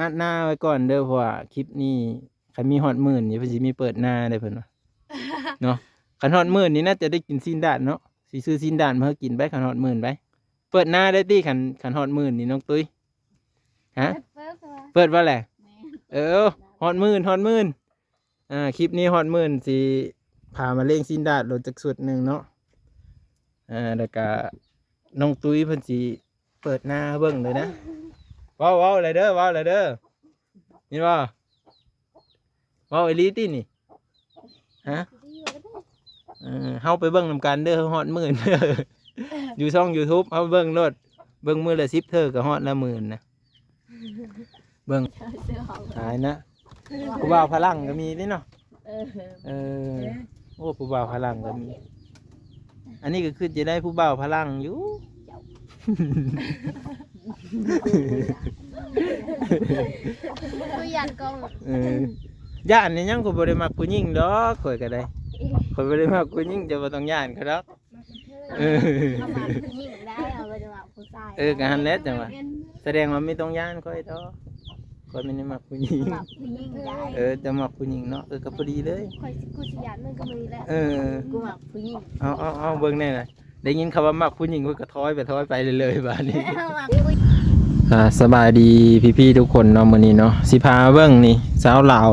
ອັດໜ້າໄວ້ກ່ອນເດີ ເພາະວ່າຄລິບນີ້ຄັນມີຮອດໝື່ນນີ້ ເພິ່ນຊິມີເປີດໜ້າເດ້ເພິ່ນວ່າເນາະ. ຄັນຮອດໝື່ນນີ້ໜ້າຈະໄດ້ກິນຊີ້ນດາດເນາະ ຊິຊື້ຊີ້ນດາດມາໃຫ້ກິນໄປ ຄັນຮອດໝື່ນໄປ. ເປີດໜ້າໄດ້ຕິ ຄັນ ຄັນຮອດໝື່ນນີ້ນ້ອງຕຸ້ຍ? ຮະ? ເປີດ ເປີດ ເປີດບໍ່ແຫຼະ? ແມ່ນ ເອີ ຮອດໝື່ນ ຮອດໝື່ນ. ອ່າ ຄລິບນີ້ຮອດໝື່ນ ຊິພາມາລ້ຽງຊີ້ນດາດໂລດຈັກຊຸດໜຶ່ງເນາະ. ອ່າ ແລ້ວກະນ້ອງຕຸ້ຍເພິ່ນຊິເປີດໜ້າໃຫ້ເບິ່ງເລີຍນະ. ເວົ້າ ເວົ້າແຫຼະເດີ ເວົ້າແຫຼະເດີ ຍິນບໍ່? ເວົ້າອີ່ຫຼີຕິນີ້? ຮະ? ເອີ ເຮົາໄປເບິ່ງນຳກັນເດີ ຮອດໝື່ນ ຢູ່ຊ່ອງຢູທູບ ເຮົາເບິ່ງໂລດ ເບິ່ງມື້ລະສິບເທື່ອກໍຮອດລະໝື່ນນະ. ເບິ່ງ ຕາຍນະ ຜູ້ບ່າວຝຣັ່ງກໍມີເດ້ເນາະ. ເອີ ເອີ ໂອ້ ຜູ້ບ່າວຝຣັ່ງກໍມີ. ອັນນີ້ກໍຄືຈະໄດ້ຜູ້ບ່າວຝຣັ່ງຢູ່ ເຈົ້າ ຜູ້ຢ້ານກ້ອງ. ເອີ ຢ້ານອີຫຍັງ ຂ້ອຍບໍ່ໄດ້ມັກຜູ້ຍິງດອກ ຂ້ອຍກໍໄດ້ ຂ້ອຍບໍ່ໄດ້ມັກຜູ້ຍິງ ເຈົ້າບໍ່ຕ້ອງຢ້ານຂ້ອຍດອກ. ເອີ ເຮົາມັກຜູ້ຍິງໄດ້ ເຮົາບໍ່ໄດ້ມັກຜູ້ຊາຍ. ເອີ ກໍຫັ້ນແຫຼະ ຈັ່ງວ່າ ສະແດງວ່າບໍ່ຕ້ອງຢ້ານຂ້ອຍດອກ ຂ້ອຍບໍ່ໄດ້ມັກຜູ້ຍິງ. ມັກຜູ້ຍິງໄດ້. ເອີ ເຈົ້າມັກຜູ້ຍິງເນາະ. ເອີ ກໍພໍດີເລີຍ. ຂ້ອຍຊິ ກູຊິຢ້ານມັນກໍມີແຫຼະ. ເອີ ກູມັກຜູ້ຍິງ. ເອົາ ເອົາ ເອົາ ເບິ່ງແນ່ນະ ໄດ້ຍິນຄຳວ່າມັກຜູ້ຍິງ ຂ້ອຍກໍຖອຍໄປ ຖອຍໄປເລີຍ ບາດນີ້. ອ່າ ສະບາຍດີພີ່ໆທຸກຄົນເນາະ. ມື້ນີ້ເນາະ ຊິພາເບິ່ງນີ້ ຊາວລາວ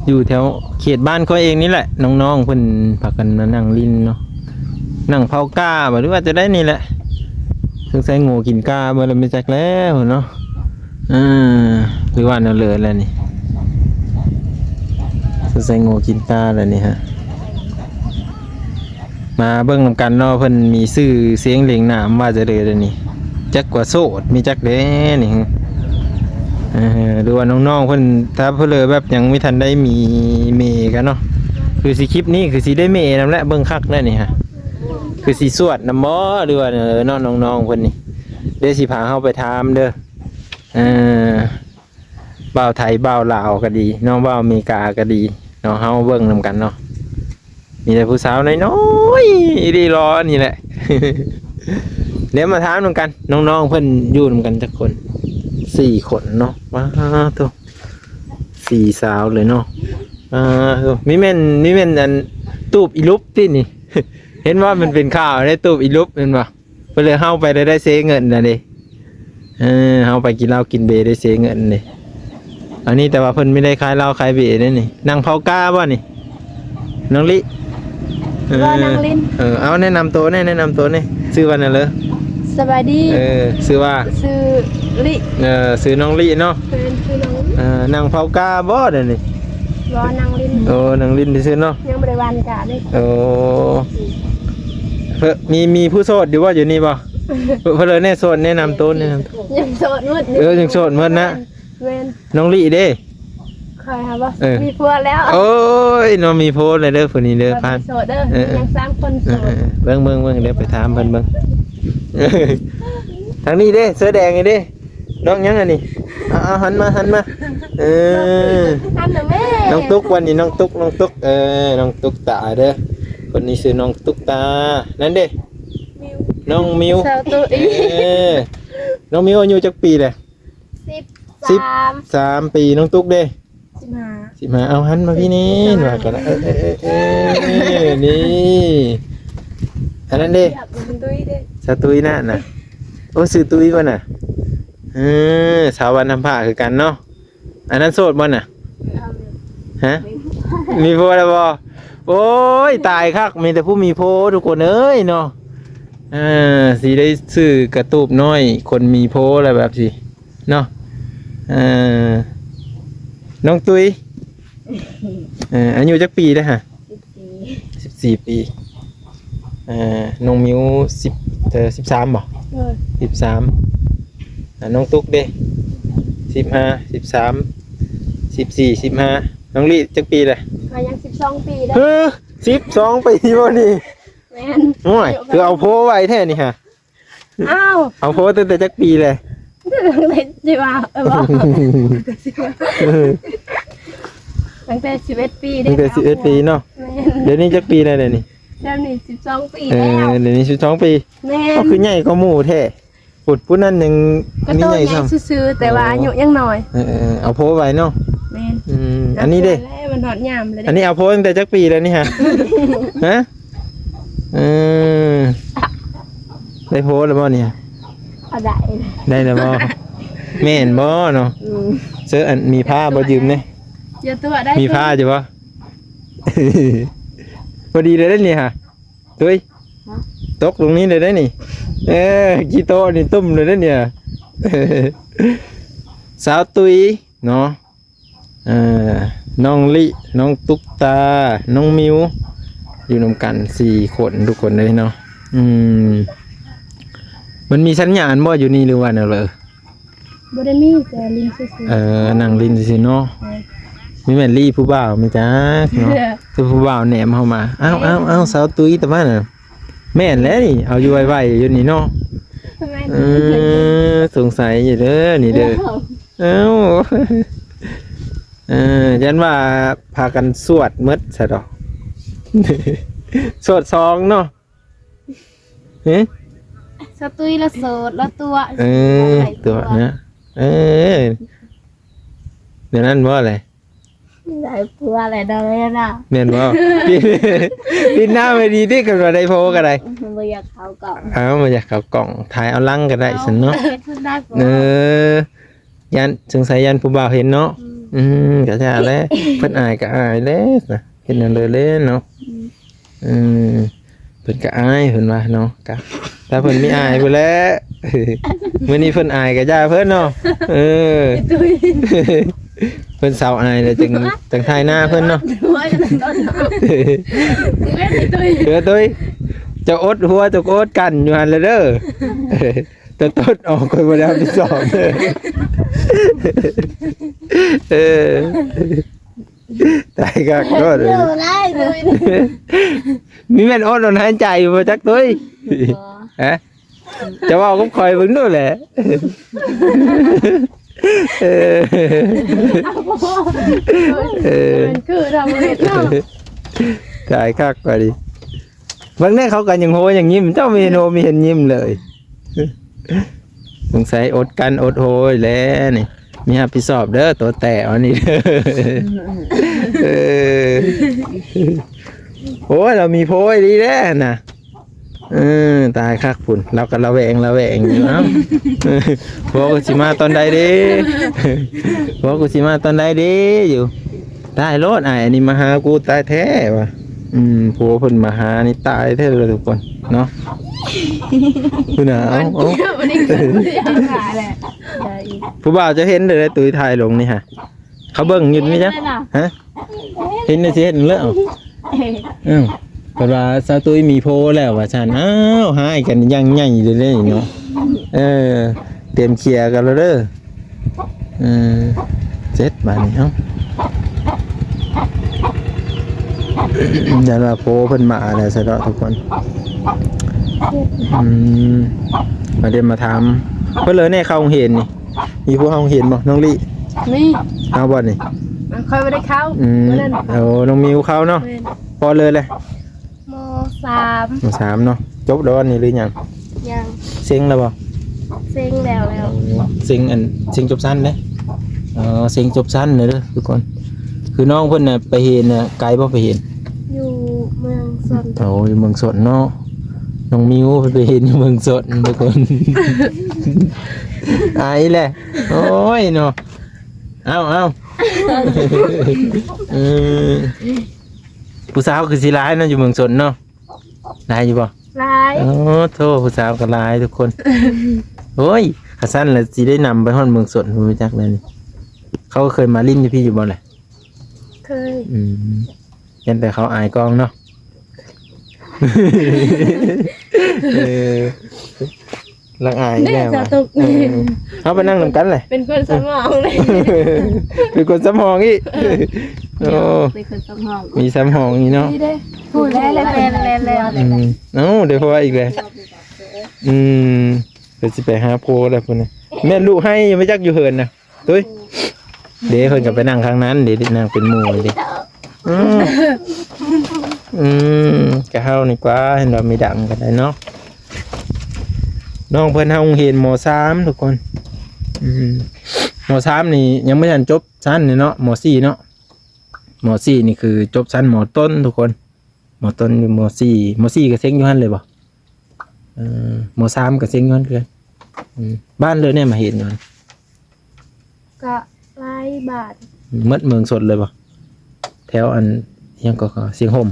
ຢູ່ແຖວເຂດບ້ານຂ້ອຍເອງນີ້ແຫຼະ ນ້ອງໆເພິ່ນພາກັນມານັ່ງຫຼິ້ນເນາະ ນັ່ງເຜົາກ້າບໍ່ ຫຼືວ່າຈະໄດ້ນີ້ແຫຼະ. ສົງໄສໂງ່ກິນກ້າເບິດແລ້ວ ບໍ່ຈັກແລ້ວເນາະ. ເອີ ຫຼືວ່າແນວເລີແລ້ວນີ້ ສົງໄສໂງ່ກິນກ້າແລ້ວນີ້ຮະ. ມາເບິ່ງນຳກັນເນາະ ເພິ່ນມີຊື່ສຽງເລງນາມວ່າຈະເລີດນີ້ ຈັກວ່າໂສດມີຈັກເດ້ນີ້. ເອີ ຫຼືວ່ານ້ອງໆເພິ່ນ ຖ້າເພິ່ນເລີແບບຍັງບໍ່ທັນໄດ້ມີເມກັນເນາະ ຄືຊິ ຄລິບນີ້ຄືຊິໄດ້ເມນຳແຫຼະ. ເບິ່ງຄັກແລ້ວນີ້ຮະ ຄືຊິສວດນຳບໍ່ ຫຼືວ່າ ເອີ ເນາະ ນ້ອງໆເພິ່ນນີ້ ເດ ຊິພາເຮົາໄປຖາມເດີ. ເອີ ບ່າວໄທ ບ່າວລາວກໍດີເນາະ ບ່າວອາເມລິກາກໍດີເນາະ ເຮົາເບິ່ງນຳກັນເນາະ. ມີແຕ່ຜູ້ສາວນ້ອຍໆອີ່ຫຼີຫຼໍນີ້ແຫຼະ. ດຽວມາຖາມນຳກັນ ນ້ອງໆເພິ່ນຢູ່ນຳກັນຈັກຄົນ? ສີ່ຄົນເນາະ. ວ້າໂທ້ ສີ່ສາວເລີຍເນາະ. ອ່າ ມີແມ່ນ ມີແມ່ນອັນ ຕູບອີລຸບຕິນີ້? ເຫັນວ່າມັນເປັນຂ່າວໃນຕູບອີລຸບແມ່ນບໍ່? ເພິ່ນເລີຍເຮົາໄປໄດ້ ໄດ້ເຊເງິນນະເດ້. ເອີ ເຮົາໄປກິນເຫຼົ້າກິນເບໄດ້ເຊເງິນເດ້. ອັນນີ້ແຕ່ວ່າເພິ່ນມີໄດ້ຂາຍເຫຼົ້າຂາຍເບເດ້ນີ້. ນັ່ງເຜົາກ້າບໍ່ນີ້ ນ້ອງລິ? ເອີ ວ່ານັ່ງຫຼິ້ນ. ເອີ ເອົາແນະນຳໂຕແນ່ ແນະນຳໂຕແນ່. ຊື່ວ່າຫຍັງເລີ? ສະບາຍດີ. ເອີ ຊື່ວ່າ? ຊື່ລິ. ເອີ ຊື່ນ້ອງລິເນາະ. ແມ່ນ ຊື່ນ້ອງລິ. ເອີ ນັ່ງເຜົາກ້າບໍ່ດຽວນີ້? ບໍ່ ນັ່ງຫຼິ້ນ. ໂອ້ ນັ່ງຫຼິ້ນຊື່ໆເນາະ. ຍັງບໍ່ໄດ້ຫວ່ານກ້າເດ້. ໂອ້ ເພິ່ນມີ ມີຜູ້ໂສດຢູ່ບໍ່ ຢູ່ນີ້ບໍ່? ເພິ່ນເລີຍແນ່ ໂສດ ແນະນຳໂຕ ແນະນຳໂຕ. ຍັງໂສດໝົດ. ເອີ ຍັງໂສດໝົດນະ. ແມ່ນ. ນ້ອງລິເດ້? ຂ້ອຍຫາບໍ່ ເອີ ມີຜົວແລ້ວ. ໂອ້ຍ ນ້ອງມີຜົວແລ້ວເດີ ຜູ້ນີ້ເດີ. ຂ້ອຍ ພານ ໂສດເດີ. ເອີ ຍັງສາມຄົນໂສດ. ເອີ ເບິ່ງ ເບິ່ງ ເບິ່ງ ດຽວໄປຖາມເພິ່ນເບິ່ງ. ທາງນີ້ເດ້ ເສື້ອແດງນີ້ເດ້. ນ້ອງຫຍັງອັນນີ້? ເອົາ ເອົາ ຫັນມາ ຫັນມາ. ເອີ ອັນນະແມ່ ນ້ອງຕຸກ ວັນນີ້ນ້ອງຕຸກ ນ້ອງຕຸກ. ເອີ ນ້ອງຕຸກຕາເດີ ຄົນນີ້ຊື່ນ້ອງຕຸກຕາ. ນັ້ນເດ້ ນ້ອງມິວ ນ້ອງມິວ. ເອີ ນ້ອງມິວອາຍຸຈັກປີແຫຼະ? ສິບສາມ ສິບສາມປີ. ນ້ອງຕຸກເດ້? ສິບຫ້າ ສິບຫ້າ. ເອົາ ຫັນມາພີ້ແນ່ ວ່າກັນ. ເອີ ເອີ ເອີ ເອີ ນີ້ ອັນນັ້ນເດ້? ສາວຕຸ້ຍເດ້. ສາວຕຸ້ຍນະ ນະ. ໂອ້ ຊື່ຕຸ້ຍບໍ່ນະ? ເອີ ສາວບ້ານນຳພາຄືກັນເນາະ. ອັນນັ້ນໂສດບໍ່ນະ? ຮະ? ມີຜົວແລ້ວບໍ່? ໂອ້ຍ ຕາຍຄັກ ມີແຕ່ຜູ້ມີຜົວທຸກຄົນເອີຍເນາະ. ເອີ ຊິໄດ້ຊື່ກະຕູບນ້ອຍຄົນມີຜົວແລ້ວແບບຊີ້ເນາະ. ເອີ ນ້ອງຕຸ້ຍ ເອີ ອາຍຸຈັກປີແລ້ວຫະ? ສິບສີ່ ສິບສີ່ປີ. ເອີ ນ້ອງມິວ ສິບ ເອີ ສິບສາມບໍ່? ເອີ ສິບສາມ. ອ່າ ນ້ອງຕຸກເດ້? ສິບຫ້າ ສິບສາມ ສິບສີ່ ສິບຫ້າ. ນ້ອງລິຈັກປີແລ້ວ? ຂ້ອຍຍັງສິບສອງປີເດ້. ເອີ ສິບສອງປີບໍ່ນີ້? ແມ່ນ. ໂອ້ຍ ຄືເອົາໂພໄວແທ້ນີ້ຫະ. ອ້າວ ເອົາໂພຕັ້ງແຕ່ຈັກປີແລ້ວ? ຕັ້ງແຕ່ ຊິວ່າ ເອີ ບໍ່ ຕັ້ງແຕ່ສິບເອັດປີເດ້. ຕັ້ງແຕ່ສິບເອັດປີເນາະ. ແມ່ນ. ດຽວນີ້ຈັກປີແລ້ວດຽວນີ້? ດຽວນີ້ສິບສອງປີແລ້ວ. ເອີ ດຽວນີ້ສິບສອງປີ. ແມ່ນ. ກໍຄືໃຫຍ່ກວ່າໝູ່ແທ້. ພຸ້ນ ຜູ້ນັ້ນຍັງ ກໍ ມີ ໂຕ ໃຫຍ່ ໃຫຍ່ ຊ້ຳ ຊື່ໆ ແຕ່ວ່າ ອໍ ອາຍຸຍັງນ້ອຍ ເອີໆ ເອົາໂພໄວ້ເນາະ ແມ່ນ ອືມ ອັນນີ້ເດ້ ແລ້ວມັນຮອດຍາມແລ້ວເດ້ ອັນນີ້ເອົາໂພຕັ້ງແຕ່ຈັກປີແລ້ວນີ້ຫະ ຮະ ເອີ ໄດ້ໂພແລ້ວບໍ່ນີ້ຫະ ກໍໄດ້ ໄດ້ແລ້ວບໍ່ ແມ່ນບໍ່ເນາະ ອືມ ເຊີ ອັນ ມີຜ້າບໍ່ຢືມແດ່ ຢ່າຕົວະໄດ້ ມີຜ້າຢູ່ບໍ່ ພໍດີເລີຍເດ້ນີ້ຫະ ຕຸ້ຍ ຮະ ຕົກລົງນີ້ເລີຍເດ້ນີ້ ເອີ ຂີ້ໂຕະນີ້ຕຸ້ມເລີຍເດ້ນີ້ ສາວຕຸ້ຍເນາະ ເອີ ນ້ອງລິ ນ້ອງຕຸກຕາ ນ້ອງມິວ ຢູ່ນຳກັນສີ່ຄົນທຸກຄົນເລີຍເນາະ ອືມ ມັນມີສັນຍານບໍ່ຢູ່ນີ້ ຫຼືວ່າແນວໃດ? ບໍ່ໄດ້ມີ ແຕ່ຫຼິ້ນຊື່ໆ ເອີ ນັ່ງຫຼິ້ນຊື່ໆເນາະ ແມ່ນ ມີແມ່ນລີຜູ້ບ່າວ ມີຈັກເນາະ ຄືຜູ້ບ່າວແນມເຮົາມາ ອ້າວ ອ້າວ ອ້າວ ສາວຕຸ້ຍຕະມານະ ແມ່ນແຫຼະນີ້ ເອົາຢູ່ໄວໆຢູ່ນີ້ເນາະ ແມ່ນ ເອີ ສົງໄສຢູ່ເດີນີ້ເດີ ເອີ ເອົ້າ ເອີ ຢ້ານວ່າພາກັນສວດໝົດຊະດອກ ສວດສອງເນາະ ຫຶ ສາວຕຸ້ຍລະໂສດ ລະຕົວະ ເອີ ຕົວະນະ ເອີ ແນວນັ້ນບໍ່ແຫຼະ ໄດ້ຜົວແລ້ວເດີນະ ແມ່ນບໍ່? ປິດ ປິດໜ້າໄວ້ດີຕິ ຄັນວ່າໄດ້ຜົວກໍໄດ້ ບໍ່ຢາກເຂົ້າກ້ອງ ເອົ້າ ບໍ່ຢາກເຂົ້າກ້ອງ ຖ່າຍເອົາຫຼັງກໍໄດ້ຊັ້ນເນາະ ເອີ ຢ້ານ ສົງໄສຢ້ານຜູ້ບ່າວເຫັນເນາະ ອືມ ອືມ ກໍຢ່າແຫຼະ ເພິ່ນອາຍກໍອາຍແຫຼະ ເຮັດແນວໃດແຫຼະເນາະ ອືມ ອືມ ເພິ່ນກໍອາຍເພິ່ນວ່າເນາະ ກະ ຖ້າເພິ່ນມີອາຍພຸ້ນແຫຼະ ມື້ນີ້ເພິ່ນອາຍກໍຢ່າເພິ່ນເນາະ ເອີ ເພິ່ນເຊົາອາຍແລ້ວຈຶ່ງ ຈັ່ງຖ່າຍໜ້າເພິ່ນເນາະ ເອີ ຕຸ້ຍ ເຈົ້າອົດຫົວ ເຈົ້າກໍອົດກັ້ນຢູ່ຫັ້ນແຫຼະເດີ ແຕ່ຕົດອອກຂ້ອຍບໍ່ໄດ້ຮັບຜິດຊອບເດີ ເອີ. ຕາຍຄັກເນາະ ມີແມ່ນອົດອັນຫາຍໃຈບໍ່ຈັກຕຸ້ຍ ຮະ ຈະເວົ້າກັບຂ້ອຍເບິ່ງດູແຫຼະ ເອີ ເອີ ມັນຄືທຳອິດເນາະ ຕາຍຄັກວ່າດິ ເບິ່ງແດ່ ເຂົາກໍຍັງໂຮຍັງຍິ້ມ ເຈົ້າມີເຫັນໂຮມີເຫັນຍິ້ມເລີຍ. ສົງໄສອົດກັ້ນອົດໂຮຍແຫຼະນີ້ ມີຮັບຜິດຊອບເດີ ໂຕແຕະອັນນີ້ເດີ ເອີ ໂອ້ຍ ລາວມີໂພອີ່ຫຼີແຫຼະຫັ້ນນະ ເອີ ຕາຍຄັກພຸ້ນ ລາວກໍລະແວງລະແວງຢູ່ ເອົ້າ ຜົວກູຊິມາຕອນໃດເດ ຜົວກູຊິມາຕອນໃດເດຢູ່. ຕາຍໂລດ ອ້າຍອັນນີ້ມາຫາກູຕາຍແທ້ວ່າ ອືມ ຜົວເພິ່ນມາຫານີ້ຕາຍແທ້ເລີຍທຸກຄົນເນາະ ພຸ້ນນະ ເອົາ ເອົາ ຜູ້ບ່າວຈະເຫັນເດີ ຕຸ້ຍຖ່າຍລົງນີ້ຫະ ເຂົາເບິ່ງຢູ່ມີຫຍັງ ຮະ ເຫັນແລ້ວຊິເຮັດເລີຍ ເອົ້າ ເອີ ເພິ່ນວ່າສາວຕຸ້ຍມີຜົວແລ້ວວ່າຊັ້ນ ອ້າວ ຮ້າຍກັນຢ່າງໃຫຍ່ເລີຍເນາະ ເອີ ຕຽມເຄຍກັນແລ້ວເດີ. ເອີ ເຈັດບາດນີ້ ເອົ້າ ຢ້ານວ່າໂພເພິ່ນມາແລ້ວຊະເນາະທຸກຄົນ ອືມ ມາເດີມາຖາມເພິ່ນເລີຍແດ່ ເຂົ້າໂຮງຮຽນນີ້ ມີຜູ້ເຂົ້າໂຮງຮຽນບໍ່ ນ້ອງລີ້? ມີ ເອົາບໍ່ນີ້? ຂ້ອຍບໍ່ໄດ້ເຂົ້າ ອືມ ມື້ນັ້ນ ໂອ້ ນ້ອງມິວເຂົ້າເນາະ ແມ່ນ ພໍເລີຍແຫຼະ. ມໍສາມ ມໍສາມເນາະ ຈົບແລ້ວນີ້ຫຼືຍັງ? ຍັງ ເສັງແລ້ວບໍ່? ເສັງແລ້ວແລ້ວ ເສັງອັນ ເສັງຈົບຊັ້ນເດ້ ເອີ ເສັງຈົບຊັ້ນເດີທຸກຄົນ ຄືນ້ອງເພິ່ນນະໄປຮຽນນະ ໄກບໍ່ໄປຮຽນ? ຢູ່ເມືອງຊົນ ໂອ້ ຢູ່ເມືອງຊົນເນາະ ນ້ອງມິວເພິ່ນໄປຮຽນຢູ່ເມືອງຊົນທຸກຄົນ ອາຍແຫຼະ ໂອ້ຍເນາະ ເອົາ ເອົາ ເອີ ຜູ້ສາວຄືຊິຫຼາຍເນາະ ຢູ່ເມືອງຊົນເນາະ ຫຼາຍຢູ່ບໍ່? ຫຼາຍ ໂອ້ໂທ້ ຜູ້ສາວກໍຫຼາຍທຸກຄົນ ໂອ້ຍ ຄັນຊັ້ນລະຊິໄດ້ນຳໄປຮອດເມືອງຊົນ ຮູ້ຈັກແລ້ວນີ້ ເຂົາເຄີຍມາຫຼິ້ນຢູ່ພີ້ຢູ່ບໍ່ລະ? ເຄີຍ ອືມ ຢ້ານແຕ່ເຂົາອາຍກ້ອງເນາະ ເອີ ລັກອາຍແລ້ວ ເອີ ເຮົາໄປນັ່ງນຳກັນແຫຼະ ເປັນຄົນສຳຮອງເລີຍ ເປັນຄົນສຳຮອງອີກ ເອີ ໂອ້ ເປັນຄົນສຳຮອງ ມີສຳຮອງອີກເນາະ ນີ້ເດ້ ຜູ້ແລະ ແລະ ແລະ ແລະ ອືມ ເອົ້າ ໄດ້ຜົວອີກແລ້ວ ອືມ ເພິ່ນຊິໄປຫາຜົວແລ້ວພຸ້ນນະ ແມ່ນລູກໄຫ້ ຍັງບໍ່ຈັກຢູ່ເຮືອນນະ ຕຸ້ຍ ເດ້ ເພິ່ນກໍໄປນັ່ງທາງນັ້ນເດ້ ນັ່ງເປັນໝູ່ເດ້ ອືມ ອືມ ກະເຮົານີ້ກວ່າ ເຫັນວ່າມີດັງກໍໄດ້ເນາະ ນ້ອງເພິ່ນເຮົາໂຮງຮຽນ ມໍສາມ ທຸກຄົນ. ອືມ ມໍສາມ ນີ້ຍັງບໍ່ທັນຈົບຊັ້ນເນາະ, ມໍສີ່ ເນາະ. ມໍສີ່ ນີ້ຄືຈົບຊັ້ນ ມໍຕົ້ນ ທຸກຄົນ. ມໍຕົ້ນຢູ່ ມໍສີ່ ມໍສີ່ ກໍເສັງຢູ່ຫັ້ນເລີຍບໍ່? ເອີ ມໍສາມ ກໍເສັງຢູ່ຫັ້ນຄືກັນ. ອືມ ບ້ານເລີຍແນ່ມາຮຽນຢູ່ຫັ້ນ? ກະຫຼາຍບ້ານ. ໝົດເມືອງຊົນເລີຍບໍ່? ແຖວອັນ ຫຍັງກໍ ຊຽງຫົ່ມ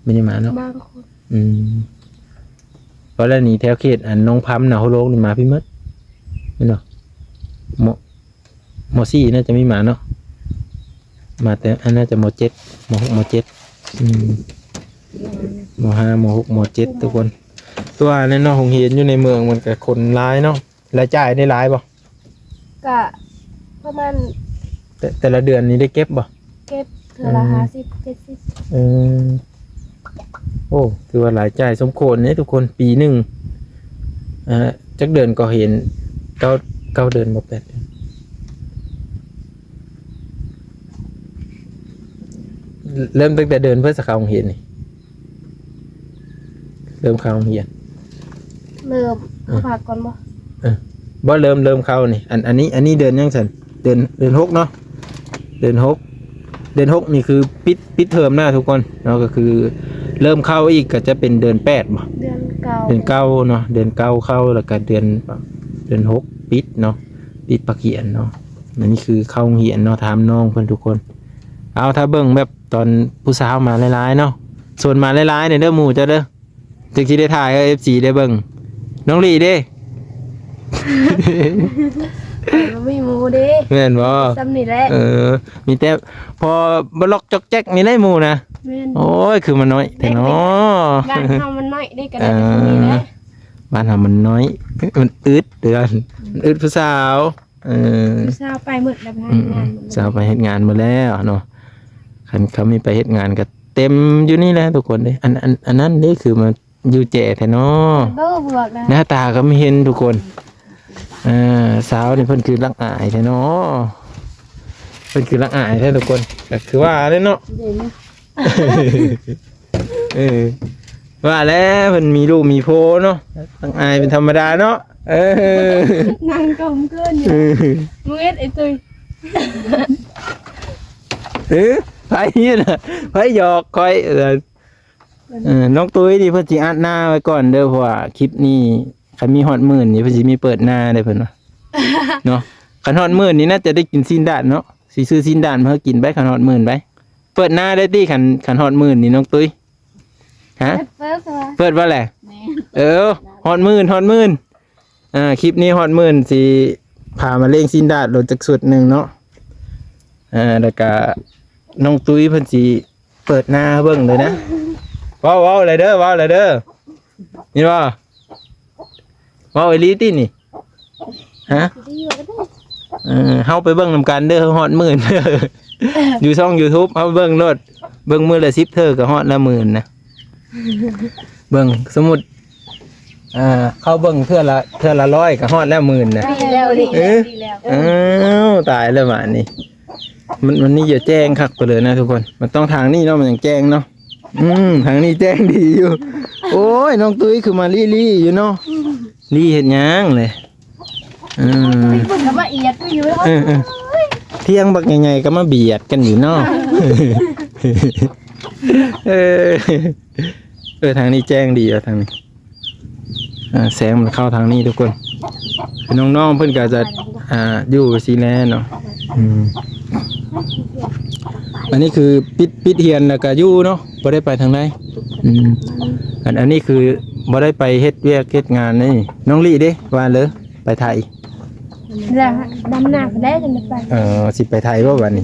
ບໍ່ໄດ້ມາເນາະ? ບາງຄົນ. ອືມ ເພາະແລ້ວນີ້ແຖວເຂດອັນໜອງພຳ ນາໂຮໂລງນີ້ມາພີ້ໝົດ ແມ່ນບໍ່? ມໍ ມໍສີ່ ໜ້າຈະມີມາເນາະ, ມາແຕ່ອັນ ໜ້າຈະ ມໍເຈັດ ມໍຫົກ ມໍເຈັດ. ອືມ ມໍຫ້າ ມໍຫົກ ມໍເຈັດ ທຸກຄົນ. ຄືວ່າແນ່ເນາະ ໂຮງຮຽນຢູ່ໃນເມືອງມັນກະຄົນຫຼາຍເນາະ. ລາຍຈ່າຍໄດ້ຫຼາຍບໍ່? ກະປະມານ ແຕ່ ແຕ່ລະເດືອນນີ້ໄດ້ເກັບບໍ່? ເກັບເທື່ອລະ ອືມ ຫ້າສິບ ເຈັດສິບ. ເອີ ໂອ້ ຖືວ່າລາຍຈ່າຍສົມຄວນເດ້ທຸກຄົນ. ປີໜຶ່ງ ເອີ ຈັກເດືອນກໍຮຽນ? ເກົ້າ ເກົ້າເດືອນບໍ່ ແປດເດືອນ. ເລີ່ມຕັ້ງແຕ່ເດືອນພະສະເຂົ້າໂຮງຮຽນນີ້? ເລີ່ມເຂົ້າໂຮງຮຽນ ເລີ່ມ ເອີ ເຮົາພັກກ່ອນບໍ່? ເອີ ບໍ່ ເລີ່ມ ເລີ່ມເຂົ້ານີ້ ອັນ ອັນນີ້ ອັນນີ້ເດືອນຫຍັງຊັ້ນ? ເດືອນ ເດືອນຫົກເນາະ, ເດືອນຫົກ. ເດືອນຫົກນີ້ຄືປິດ ປິດເທີມນະທຸກຄົນເນາະ, ກໍຄືເລີ່ມເຂົ້າອີກກໍຈະເປັນເດືອນແປດບໍ່? ເດືອນເກົ້າ ເດືອນເກົ້າເນາະ, ເດືອນເກົ້າເຂົ້າ ແລ້ວກໍເດືອນ ເດືອນຫົກປິດເນາະ, ປິດພາກຮຽນເນາະ. ອັນນີ້ຄືເຂົ້າໂຮງຮຽນເນາະ, ຖາມນ້ອງເພິ່ນທຸກຄົນ. ເອົາ ຖ້າເບິ່ງແບບຕອນຜູ້ສາວມາຫຼາຍໆເນາະ, ຊວນມາຫຼາຍໆແດ່ເດີໝູ່ເຈົ້າເດີ. ຈຶ່ງຊິໄດ້ຖ່າຍໃຫ້ເອັຟຊີໄດ້ເບິ່ງ. ນ້ອງຫຼີເດ້? ຂ້ອຍບໍ່ມີໝູ່ເດ້. ແມ່ນບໍ່? ສ່ຳນີ້ແຫຼະ. ເອີ ມີແຕ່ພໍບລັອກຈອກແຈກນີ້ແຫຼະໝູ່ນະ. ແມ່ນ. ໂອ້ຍ ຄືມັນນ້ອຍແທ້ເນາະ. ບ້ານເຮົາມັນນ້ອຍເດ້ ກໍໄດ້ແຕ່ສ່ຳນີ້ແຫຼະ. ເອີ ບ້ານເຮົາມັນນ້ອຍ ມັນອຶດເດ້ ມັນອຶດຜູ້ສາວ. ເອີ ຜູ້ສາວໄປໝົດແລ້ວ ໄປຫາເຮັດງານໝົດແລ້ວ. ອືມ ສາວໄປເຮັດງານໝົດແລ້ວເນາະ. ຄັນເຂົາມີໄປເຮັດງານກໍເຕັມຢູ່ນີ້ແຫຼະທຸກຄົນເດ້. ອັນ ອັນ ອັນນັ້ນເດ້ ຄືມາຢູ່ແຈແທ້ເນາະ. ບໍ່ບວກນະ ໜ້າຕາກໍມີເຫັນທຸກຄົນ. ເອີ ສາວນີ້ເພິ່ນຄືລັກອາຍແທ້ເນາະ, ເພິ່ນຄືລັກອາຍແທ້ທຸກຄົນ. ກໍຄືວ່າແຫຼະເນາະ. ເອີ ວ່າແລ້ວເພິ່ນມີລູກມີຜົວເນາະ, ຕ້ອງອາຍເປັນທຳມະດາເນາະ. ເອີ ນັ່ງກົມເກີນຢູ່. ເອີ ມຶງເຮັດໄອ້ຕຸ້ຍ. ເອີ ໃຜນະ ໃຜຫຍອກຂ້ອຍ? ເອີ ນ້ອງຕຸ້ຍນີ້ເພິ່ນຊິອັດໜ້າໄວ້ກ່ອນເດີ, ເພາະວ່າຄລິບນີ້ຄັນມີຮອດໝື່ນນີ້ ເພິ່ນຊິມີເປີດໜ້າເດ້ເພິ່ນວ່າເນາະ. ຄັນຮອດໝື່ນນີ້ໜ້າຈະໄດ້ກິນຊີ້ນດາດເນາະ, ຊິຊື້ຊີ້ນດາດມາໃຫ້ກິນໄປ ຄັນຮອດໝື່ນໄປ. ເປີດໜ້າໄດ້ຕິ ຄັນ ຄັນຮອດໝື່ນນີ້ນ້ອງຕຸ້ຍ? ຮະ? ເປີດ ເປີດວ່າ ເປີດວ່າແຫຼະ? ແມ່ນ. ເອີ ຮອດໝື່ນ ຮອດໝື່ນ. ອ່າ ຄລິບນີ້ຮອດໝື່ນ ຊິພາມາລ້ຽງຊີ້ນດາດໂລດຈັກຊຸດໜຶ່ງເນາະ. ອ່າ ແລ້ວກະນ້ອງຕຸ້ຍເພິ່ນຊິເປີດໜ້າໃຫ້ເບິ່ງເລີຍນະ. ເວົ້າ ເວົ້າແຫຼະເດີ ເວົ້າແຫຼະເດີ. ເຫັນບໍ່? ເວົ້າອີ່ຫຼີຕິນີ້? ຮະ? ເອີ ເຮົາໄປເບິ່ງນຳກັນເດີ ຮອດໝື່ນ. ຢູ່ຊ່ອງຢູທູບເຮົາເບິ່ງໂລດ, ເບິ່ງມື້ລະສິບເທື່ອກໍຮອດລະໝື່ນນະ. ເບິ່ງ ສົມມຸດ ອ່າ ເຂົາເບິ່ງເທື່ອລະ ເທື່ອລະຮ້ອຍກໍຮອດແລ້ວໝື່ນນະ. ດີແລ້ວ ດີແລ້ວ ເອີ ດີແລ້ວ. ອ້າວ ຕາຍແລ້ວບາດນີ້. ມັນ ມັນນີ້ຈະແຈ້ງຄັກໄປເລີຍນະທຸກຄົນ, ມັນຕ້ອງທາງນີ້ເນາະ ມັນຈັ່ງແຈ້ງເນາະ. ອືມ ທາງນີ້ແຈ້ງດີຢູ່. ໂອ້ຍ ນ້ອງຕຸ້ຍຄືມາລີ່ໆຢູ່ເນາະ. ລີ່ເຮັດຫຍັງເລີຍ? ເອີ ເພິ່ນກໍມາອຽດຢູ່. ເອີ ເອີ ຖຽງບັກໃຫຍ່ໆກໍມາບຽດກັນຢູ່ເນາະ. ເອີ ເອີ ທາງນີ້ແຈ້ງດີວ່າທາງນີ້. ອ່າ ແສງມັນເຂົ້າທາງນີ້ທຸກຄົນ. ນ້ອງໆເພິ່ນກໍຈະ ອ່າ ຢູ່ຊີ້ແຫຼະເນາະ. ອືມ ອັນນີ້ຄືປິດ ປິດຮຽນແລ້ວກໍຢູ່ເນາະ, ບໍ່ໄດ້ໄປທາງໃດ. ອືມ ອັນ ອັນນີ້ຄືບໍ່ໄດ້ໄປເຮັດວຽກເຮັດງານນີ້. ນ້ອງລີ່ເດ້ ວ່າເລີຍ ໄປໄຖ? ດຳນາໄດ້ ຈັ່ງໄດ້ໄປ. ເອີ ຊິໄປໄຖບໍ່ບັດນີ້?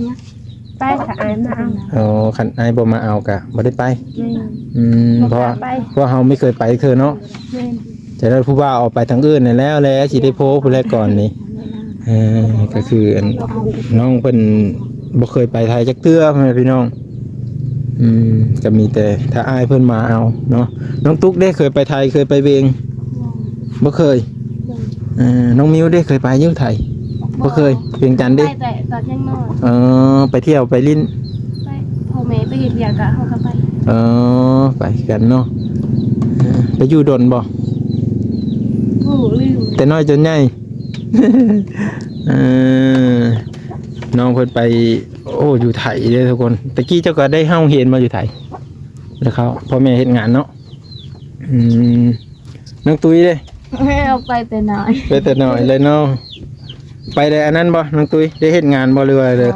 ໄປ ຖ້າອ້າຍມາເອົາ. ອໍ ຄັນອ້າຍບໍ່ມາເອົາກະບໍ່ໄດ້ໄປ. ແມ່ນ. ອືມ ບໍ່ ເພາະວ່າ ໄປ ເພາະເຮົາບໍ່ເຄີຍໄປເທື່ອເນາະ. ແມ່ນ. ຈະໄດ້ຜູ້ບ່າວເອົາໄປທາງອື່ນນັ້ນແລ້ວແຫຼະ ຊິໄດ້ໂພຜູ້ແລກກ່ອນນີ້. ເອີ ກໍຄືອັນ ນ້ອງເພິ່ນບໍ່ເຄີຍໄປໄທຈັກເທື່ອ ພໍ່ແມ່ພີ່ນ້ອງ. ອືມ ກໍມີແຕ່ຖ້າອ້າຍເພິ່ນມາເອົາເນາະ. ນ້ອງຕຸກເດ້ ເຄີຍໄປໄທ ເຄີຍໄປວຽງ? ບໍ່ເຄີຍ. ເອີ ນ້ອງມິວເດ້ ເຄີຍໄປຢູ່ໄທ? ບໍ່ເຄີຍ. ວຽງຈັນເດ້? ໄປແຕ່ຕອນຍັງນ້ອຍ. ເອີ ໄປທ່ຽວໄປຫຼິ້ນ. ໄປ ພໍ່ແມ່ໄປເຮັດວຽກກະເຮົາກໍໄປ. ເອີ ໄປຄືກັນເນາະ. ເອີ ໄປຢູ່ດົນບໍ່? ແຕ່ນ້ອຍຈົນໃຫຍ່ ເອີ ນ້ອງເພິ່ນໄປ ໂອ້ ຢູ່ໄທເດ້ທຸກຄົນ. ຕະກີ້ເຈົ້າກໍໄດ້ເຮົາຮຽນມາຢູ່ໄທ ແລ້ວເຂົາ ພໍ່ແມ່ເຮັດງານເນາະ. ອືມ ນ້ອງຕຸ້ຍເດ້? ເຮົາໄປແຕ່ນ້ອຍ ໄປແຕ່ນ້ອຍເລີຍເນາະ. ໄປໄດ້ອັນນັ້ນບໍ່ນ້ອງຕຸ້ຍ? ໄດ້ເຮັດງານບໍ່ ຫຼືວ່າ? ບໍ່ ໄປ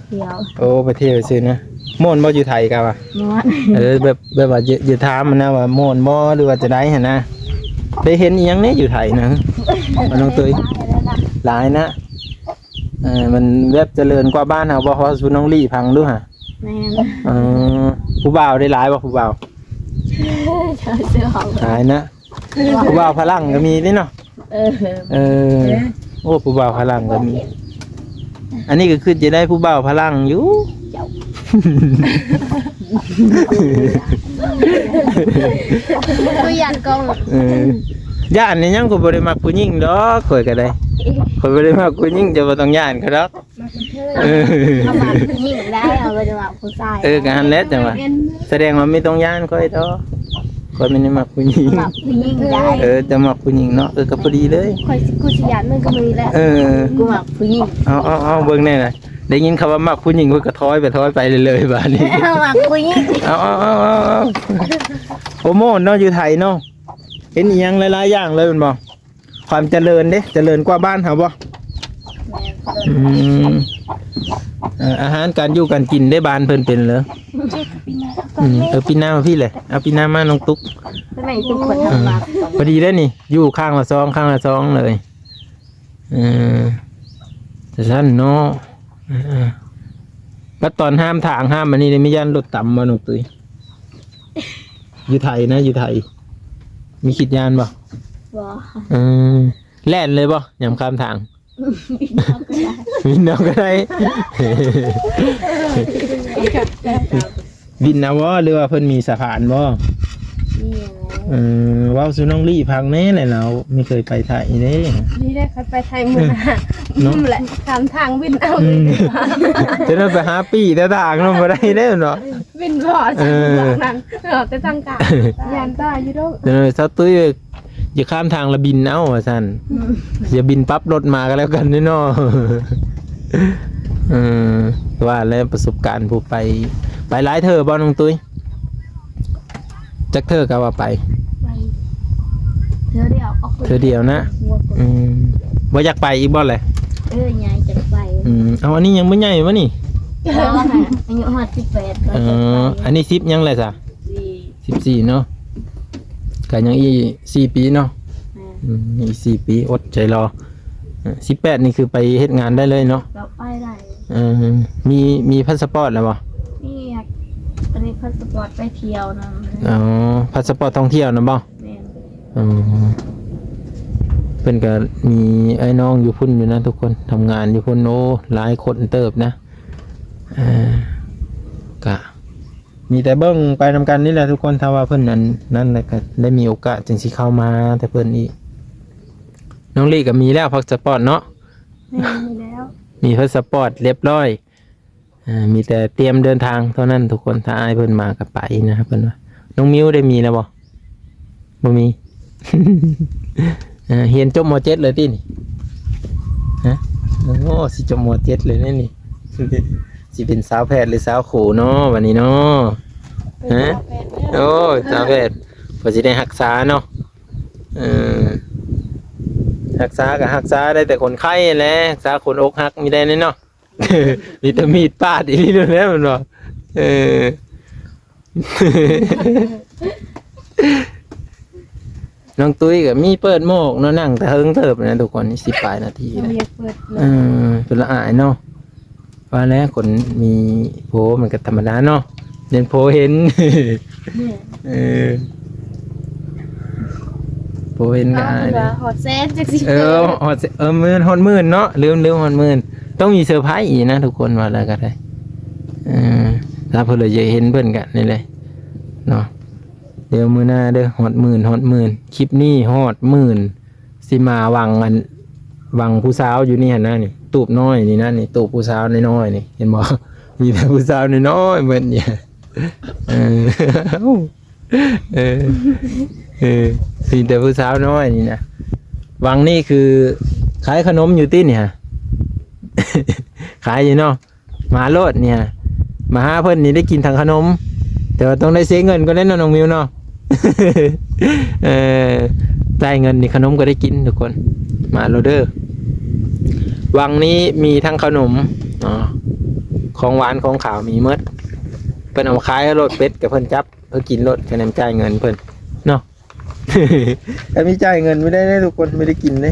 ທ່ຽວ. ໂອ້ ໄປທ່ຽວຊື່ນະ. ມ່ວນບໍ່ຢູ່ໄທກະວ່າ? ມ່ວນ. ເອີ ແບບ ແບບວ່າ ຢາກ ຢາກຖາມນະວ່າມ່ວນບໍ່ ຫຼືວ່າຈັ່ງໃດຫັ້ນນະ? ໄດ້ເຫັນອີ່ຫຍັງແດ່ຢູ່ໄທນະ ນ້ອງຕຸ້ຍ? ຫຼາຍນະ. ເອີ ມັນແບບຈະເລີນກວ່າບ້ານເຮົາບໍ່? ເວົ້າສູ່ນ້ອງລີ້ຟັງດູຫາ. ແມ່ນ. ເອີ ຜູ້ບ່າວໄດ້ຫຼາຍບໍ່ ຜູ້ບ່າວ? ຫຼາຍນະ. ຜູ້ບ່າວຝຣັ່ງກໍມີເດ້ເນາະ. ເອີ ເອີ ເອີ ໂອ້ ຜູ້ບ່າວຝຣັ່ງກໍມີ. ອັນນີ້ກໍຄືຈະໄດ້ຜູ້ບ່າວຝຣັ່ງຢູ່. ເຈົ້າ ຄືຢ້ານກ້ອງ. ເອີ ຢ້ານອີ່ຫຍັງ ຂ້ອຍບໍ່ໄດ້ມັກຜູ້ຍິງດອກ. ຂ້ອຍກໍໄດ້ ຂ້ອຍບໍ່ໄດ້ມັກຜູ້ຍິງ ເຈົ້າບໍ່ຕ້ອງຢ້ານຂ້ອຍດອກ. ມັກເທີ ເອີ ເຮົາມັກຜູ້ຍິງໄດ້ ເຮົາບໍ່ໄດ້ມັກຜູ້ຊາຍ. ເອີ ກໍຫັ້ນແຫຼະ ຈັ່ງວ່າ ສະແດງວ່າມີຕ້ອງຢ້ານຂ້ອຍດອກ. ຂ້ອຍບໍ່ໄດ້ມັກຜູ້ຍິງ. ມັກຜູ້ຍິງໄດ້. ເອີ ເຈົ້າມັກຜູ້ຍິງເນາະ. ເອີ ກໍພໍດີເລີຍ. ຂ້ອຍຊິ ກູຊິຢ້ານມຶງກໍມີແຫຼະ. ເອີ ກູມັກຜູ້ຍິງ. ເອົາ ເອົາ ເອົາ ເບິ່ງແດ່ນະ. ໄດ້ຍິນຄຳວ່າມັກຜູ້ຍິງ ຂ້ອຍກໍຖອຍໄປ ຖອຍໄປເລີຍ ບາດນີ້. ມັກຜູ້ຍິງ. ເອົາ ເອົາ ໂອ້ ມ່ວນເນາະ ຢູ່ໄທເນາະ. ເຫັນອີ່ຫຍັງຫຼາຍໆຢ່າງເລີຍແມ່ນບໍ່? ຄວາມຈະເລີນເດ້ ຈະເລີນກວ່າບ້ານເຮົາບໍ່? ແມ່ນ. ອືມ ເອີ ອາຫານການຢູ່ການກິນເດ້ ບ້ານເພິ່ນເປັນເລີ? ອືມ ເອີ ປີໜ້າມາພີ້ແຫຼະ. ເອົາ ປີໜ້າມານ້ອງຕຸກ. ເອີ ພໍດີເດ້ນີ້ ຢູ່ຂ້າງລະສອງ ຂ້າງລະສອງເລີຍ. ເອີ ຈັ່ງຊັ້ນເນາະ. ເອີ ເອີ ບັດຕອນຫ້າມທາງ ຫ້າມອັນນີ້ ໄດ້ມີຢ້ານລົດຕຳບໍ່ນ້ອງຕຸ້ຍ? ຢູ່ໄທນະ ຢູ່ໄທ ມີຄິດຢ້ານບໍ່? ບໍ່. ເອີ ແລ່ນເລີຍບໍ່ ຍາມຂ້າມທາງ? ບິນເອົາກໍໄດ້ ບິນເອົາກໍໄດ້. ບິນເອົາບໍ່ ຫຼືວ່າເພິ່ນມີສະພານບໍ່? ມີ. ເອີ ເວົ້າສູ່ນ້ອງລີ້ຟັງແດ່ ແລະລາວມີເຄີຍໄປໄທເດ້. ນີ້ແຫຼະ ຂ້ອຍໄປໄທມື້ໜ້າ ເນາະ ແຫຼະ ຂ້າມທາງບິນເອົາ. ອືມ ຈະໄດ້ໄປຫາປີ້ແຕ່ທາງນັ້ນບໍ່ໄດ້ເດ້ເນາະ. ບິນບໍ່? ເອີ ນັ້ນ ເອີ ແຕ່ທາງກາງ ຢ້ານຕາຍຢູ່ດອກ. ເອີ ສາວຕຸ້ຍ ຢ່າຂ້າມທາງລະບິນເອົາວ່າຊັ້ນ. ອືມ ຢ່າບິນປັບລົດມາກໍແລ້ວກັນເນາະ. ເອີ ວ່າແລ້ວປະສົບການຜູ້ໄປ ໄປຫຼາຍເທື່ອບໍ່ນ້ອງຕຸ້ຍ? ຈັກເທື່ອກໍວ່າໄປ? ໄປເທື່ອດຽວ. ເທື່ອດຽວນະ. ອືມ ບໍ່ຢາກໄປອີກບໍ່ແຫຼະ? ເອີ ຍາຍຢາກໄປ. ອືມ ເອົາ ອັນນີ້ຍັງບໍ່ໃຫຍ່ວະນີ້? ອາຍຸຮອດສິບແປດ. ເອີ ອັນນີ້ສິບຍັງແຫຼະຊະ? ສິບສີ່ເນາະ ກໍຍັງອີກສີ່ປີເນາະ. ແມ່ນ. ອືມ ອີກສີ່ປີ ອົດໃຈລໍ. ເອີ ສິບແປດນີ້ຄືໄປເຮັດງານໄດ້ເລີຍເນາະ? ກໍໄປໄດ້. ເອີ ມີ ມີພາສະປອດແລ້ວບໍ່? ມີ. ອັນນີ້ພາສະປອດໄປທ່ຽວນຳ. ອໍ ພາສະປອດທ່ອງທ່ຽວນຳບໍ່? ແມ່ນ. ອໍ ເພິ່ນກໍມີອ້າຍນ້ອງຢູ່ພຸ້ນຢູ່ນະທຸກຄົນ ທຳງານຢູ່ພຸ້ນ. ໂອ້ ຫຼາຍຄົນເຕີບນະ. ເອີ ກະ ມີແຕ່ເບິ່ງໄປນຳກັນນີ້ແຫຼະທຸກຄົນ. ຖ້າວ່າເພິ່ນອັນນັ້ນແຫຼະ ກໍໄດ້ມີໂອກາດຈຶ່ງຊິເຂົ້າມາແຕ່ເພິ່ນອີກ. ນ້ອງລີ້ກໍມີແລ້ວພາສະປອດເນາະ? ແມ່ນ ມີແລ້ວ. ມີພາສະປອດລຽບຮ້ອຍ. ເອີ ມີແຕ່ຕຽມເດີນທາງເທົ່ານັ້ນທຸກຄົນ. ຖ້າອ້າຍເພິ່ນມາກໍໄປນະ ເພິ່ນວ່າ. ນ້ອງມິວໄດ້ມີແລ້ວບໍ່? ບໍ່ມີ. ເອີ ຮຽນຈົບ ມໍເຈັດ ແລ້ວຕິນີ້? ຮະ? ໂອ້ ຊິຈົບ ມໍເຈັດ ແລ້ວນີ້. ຊິເປັນສາວແພດ ຫຼື ສາວໂຂເນາະ ບັດນີ້ເນາະ? ຮະ? ໂອ້ຍ ສາວແພດ ເພິ່ນຊິໄດ້ຮັກສາເນາະ. ເອີ ຮັກສາກໍຮັກສາໄດ້ແຕ່ຄົນໄຂ້ແຫຼະ ຮັກສາຄົນອົກຫັກມີໄດ້ເນາະ. ມີແຕ່ມີດປາດອີ່ຫຼີໂລດແຫຼະ ແມ່ນບໍ່? ເອີ ນ້ອງຕຸ້ຍກໍມີເປີດໝອກເນາະ ນັ່ງແຕ່ເຫິງເຕີບນະທຸກຄົນ. ສິບປາຍນາທີແລ້ວ ຍັງບໍ່ຢາກເປີດເນາະ. ເອີ ເປັນລະອາຍເນາະ. ວ່າແລ້ວຄົນມີຜົວມັນກໍທຳມະດາເນາະ ເຫັນຜົວເຫັນ. ແມ່ນ. ເອີ ຜົວເຫັນກໍອາຍ. ເອົາ ເພິ່ນວ່າຮອດແສນ ຈັ່ງຊີ້. ເອີ ຮອດແສນ ເອີ ໝື່ນ ຮອດໝື່ນເນາະ. ລືມ ລືມ ຮອດໝື່ນ. ຕ້ອງມີເຊີໄພອີກນະທຸກຄົນ ວ່າແລ້ວກໍໄດ້. ເອີ ຖ້າເພິ່ນລະຢາກເຫັນເພິ່ນກໍນີ້ແຫຼະເນາະ. ດຽວມື້ໜ້າເດີ ຮອດໝື່ນ ຮອດໝື່ນ. ຄລິບນີ້ຮອດໝື່ນ ຊິມາຫວັງອັນ ຫວັງຜູ້ສາວຢູ່ນີ້ຫັ້ນນະນີ້ ຕູບນ້ອຍນີ້ນະນີ້ ຕູບຜູ້ສາວນ້ອຍໆນີ້ ເຫັນບໍ່? ມີແຕ່ຜູ້ສາວນ້ອຍໆເບິດນີ້. ເອີ ເອີ ເອີ ມີແຕ່ຜູ້ສາວນ້ອຍນີ້ນະ. ວັງນີ້ຄືຂາຍຂະໜົມຢູ່ຕິນີ້ຫະ? ຂາຍຢູ່ເນາະ. ມາໂລດນີ້ຫະ ມາຫາເພິ່ນນີ້ໄດ້ກິນທັງຂະໜົມ ແຕ່ວ່າຕ້ອງໄດ້ເສຍເງິນກ່ອນເດ້ເນາະ ນ້ອງມິວເນາະ. ເອີ ຈ່າຍເງິນນີ້ຂະໜົມກໍໄດ້ກິນທຸກຄົນ. ມາໂລດເດີ ວັງນີ້ມີທັງຂະໜົມເນາະ ຂອງຫວານຂອງຄາວມີໝົດ. ເພິ່ນເອົາມາຂາຍໂລດ ເປັດກໍເພິ່ນຈັບ ເພິ່ນກິນໂລດ ຄະແນນຈ່າຍເງິນເພິ່ນເນາະ. ອັນນີ້ຈ່າຍເງິນບໍ່ໄດ້ເດ້ທຸກຄົນ ບໍ່ໄດ້ກິນເດ້.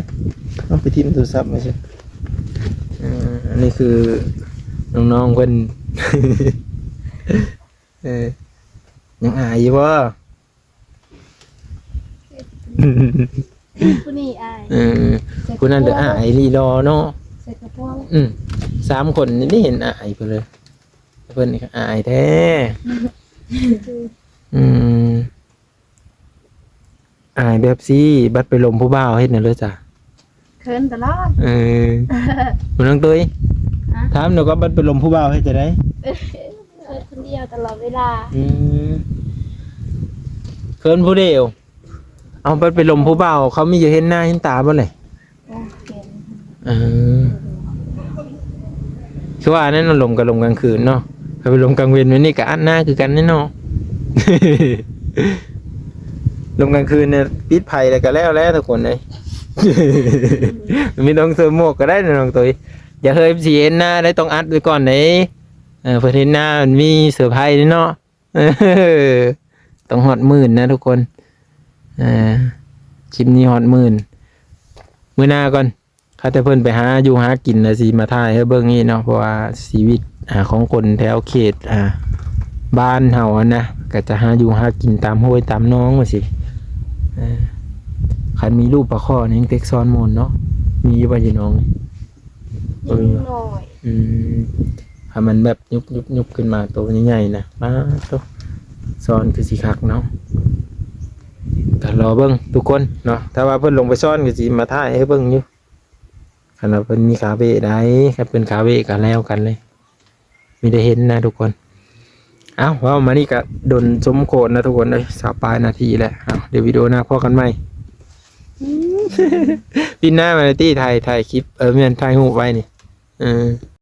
ເອົາໄປຖິ້ມໂທລະສັບໄວ້ຊະ. ເອີ ອັນນີ້ຄືນ້ອງໆເພິ່ນ ເອີ ຍັງອາຍຢູ່ບໍ່? ຜູ້ນີ້ອາຍ ເອີ ຜູ້ນັ້ນເດີ ອາຍອີ່ຫຼີ ຫຼໍ່ເນາະ. ໃສ່ກະໂປງ ອືມ ສາມຄົນນີ້ເຫັນອາຍເພິ່ນເລີຍ ເພິ່ນນີ້ກໍອາຍແທ້. ອືມ ອາຍແບບຊີ້ ບັດໄປລົມຜູ້ບ່າວເຮັດແນວໃດຊະ? ເຂີນຕະຫຼອດ. ເອີ ນ້ອງຕຸ້ຍ ຮະ? ຖາມໜ່ອຍກໍ ບັດໄປລົມຜູ້ບ່າວເຮັດຈັ່ງໃດ? ເຂີນຄົນດຽວຕະຫຼອດເວລາ. ອືມ ເຂີນຜູ້ດຽວ. ເອົາ ບັດໄປລົມຜູ້ບ່າວ ເຂົາມີຢູ່ເຫັນໜ້າເຫັນຕາບໍ່ນີ້? ໂອ້ ເຫັນ. ເອີ ຄືວ່ານັ້ນ ລົມກໍລົມກາງຄືນເນາະ ຖ້າໄປລົມກາງເວັນ ແບບນີ້ກໍອັດໜ້າຄືກັນເນາະ. ລົມກາງຄືນນີ້ ປິດໄຟແລ້ວກໍແລ້ວແຫຼະທຸກຄົນເອີຍ. ມີຕ້ອງເສີມໝວກກໍໄດ້ນະນ້ອງຕຸ້ຍ. ຢ່າເຮີຍ ເອັຟຊີ ເຫັນໜ້າໄດ້ ຕ້ອງອັດໄວ້ກ່ອນເດ້. ເອີ ເພິ່ນເຫັນໜ້າມັນມີເຊີໄພເດ້ເນາະ. ເອີ ຕ້ອງຮອດໝື່ນນະທຸກຄົນ. ເອີ ຄລິບນີ້ຮອດໝື່ນ ມື້ໜ້າກ່ອນ. ຖ້າແຕ່ເພິ່ນໄປຫາຢູ່ຫາກິນແລ້ວຊິມາຖ່າຍໃຫ້ເບິ່ງອີກເນາະ ເພາະວ່າຊີວິດ ອາ ຂອງຄົນແຖວເຂດ ອາ ບ້ານເຮົາຫັ້ນນະ ກໍຈະຫາຢູ່ຫາກິນຕາມຫ້ວຍຕາມໜອງວ່າຊີ້. ເອີ ຄັນມີລູກປາຄໍ່ນີ້ຍັງເຕັກຊ້ອນມ່ວນເນາະ. ມີຢູ່ບໍ່ຢູ່ໜອງ? ຍັງນ້ອຍ. ອືມ ຖ້າມັນແບບຍຸບໆໆຂຶ້ນມາໂຕໃຫຍ່ໆນະ ປາດໂທ້ ຊ້ອນຄືຊິຄັກເນາະ. ກໍລໍເບິ່ງທຸກຄົນເນາະ ຖ້າວ່າເພິ່ນລົງໄປຊ້ອນກໍຊິມາຖ່າຍໃຫ້ເບິ່ງຢູ່. ຄັນວ່າເພິ່ນມີຄາເວໄດ໋ ຄັນເພິ່ນຄາເວກໍແລ້ວກັນເລີຍ ມີໄດ້ເຫັນນະທຸກຄົນ. ເອົ້າ ເວົ້າມານີ້ກໍດົນສົມຄວນນະທຸກຄົນເອີຍ ຊາວປາຍນາທີແລ້ວ. ເອົ້າ ດຽວວິດີໂອໜ້າພໍ້ກັນໃໝ່. ອືມ ປີໜ້າມາຕິ ຖ່າຍ ຖ່າຍຄລິບ ເອີ ແມ່ນ ຖ່າຍຮູບໄວ້ນີ້. ເອີ